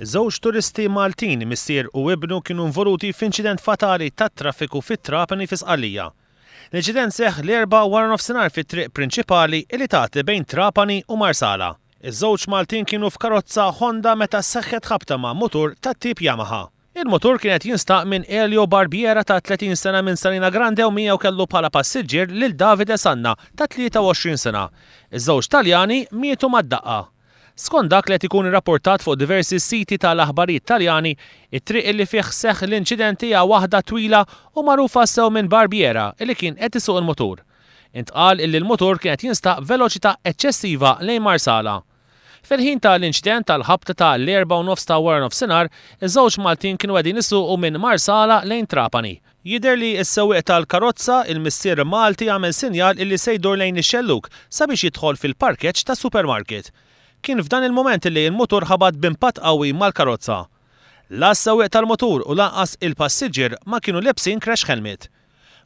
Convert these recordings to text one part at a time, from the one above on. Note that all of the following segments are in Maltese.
Żewġ turisti Maltin, missier u ibnu kienu involuti f'inċident fatali tat-traffiku fi Trapani fi Sqallija. L-inċident seħħ l-Erbgħa waranofsinhar fit-triq prinċipali li tagħti bejn Trapani u Marsala. Iż-żewġ Maltin kienu f'karozza Honda meta seħħet ħabta ma' mutur tat-tip Yamaha. Il-mutur kien qed jinstaq minn Elio Barbiera ta' 30 sena minn Salina Grande u miegħu kellu bħala passiġġier lil Davide Sanna ta' 23 sena. Iż-żewġ Taljani mietu mad-daqqa. Skont dak li qed ikun irrapportat fuq diversi siti ta' l-aħbarijiet Taljani, it-triq illi fih seħħ l-inċident hija waħda twila u magħrufa sew minn Barbiera illi kien qed isuq il-mutur. Intqal illi l-mutur kien qed jinstaq b'veloċità eċċessiva lejn Marsala. Fil-ħin ta' l-inċident għall-ħabta ta' l-erbgħa u nofs ta' waranofsinhar, iż-żewġ Maltin kienu qegħdin isuqu minn Marsala lejn Trapani. Jidher li s-sewwieq tal-karozza, il-missier Malti għamel sinjal illi se jdur lejn ix-xellug sabiex jidħol fil-parkeġġ ta' supermarket. Kien f'dan il-mument illi l-mutur ħabat b'impatt qawwi mal-karozza. La s-sewwieq tal-mutur u lanqas il-passiġġier ma kienu lebsin crash helmet.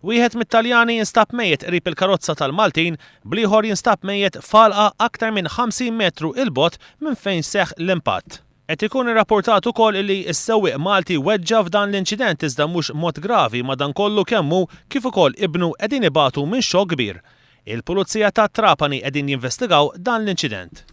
Wieħed mit-Taljani instab mejjet qrib il-karozza tal-Maltin, bl-ieħor jinstab mejjet f'għalqa aktar minn 50 metru 'il bogħod minn fejn seħħ l-impatt. Qed ikun irrapportat ukoll illi s-sewwieq Malti weġġa' f'dan l-inċident iżda mhux mod gravi madankollu kemm hu kif ukoll ibnu qegħdin ibatu minn xokk kbir. Il-Pulizija ta' Trapani qegħdin jinvestigaw dan l-inċident.